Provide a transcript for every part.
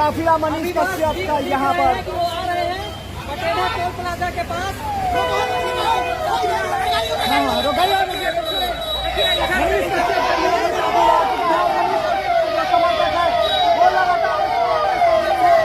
काफिला मनीष कश्यप का यहाँ पर वो आ रहे हैं पटेढ़ा टोल प्लाजा के पास। हाँ, रोकाइए। मनीष कश्यप का यहाँ पर काफिला आ चुका है और मनीष कश्यप के जो समर्थक है वो लगातार इस रोड पे शामिल है।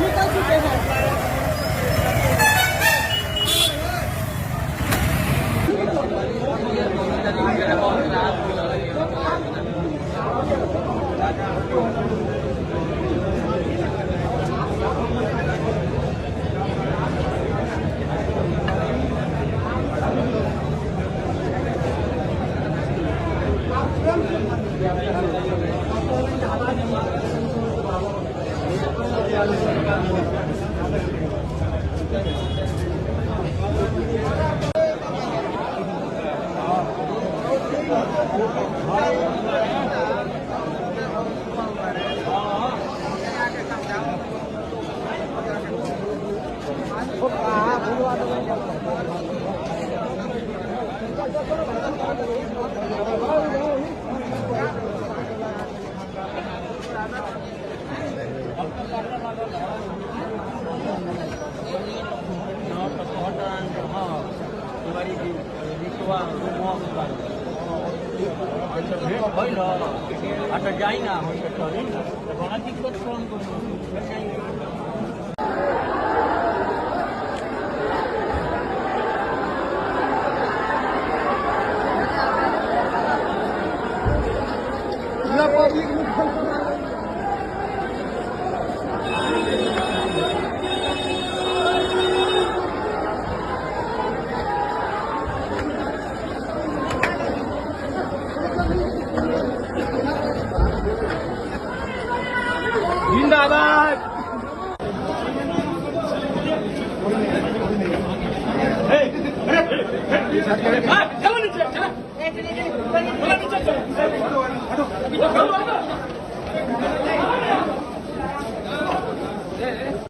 निकल चुके हैं। अच्छा जाई ना हो चली ना बड़ा दिक्कत कौन को। पूरा पब्लिक निकल जिंदाबाद। चलो नीचे चलो।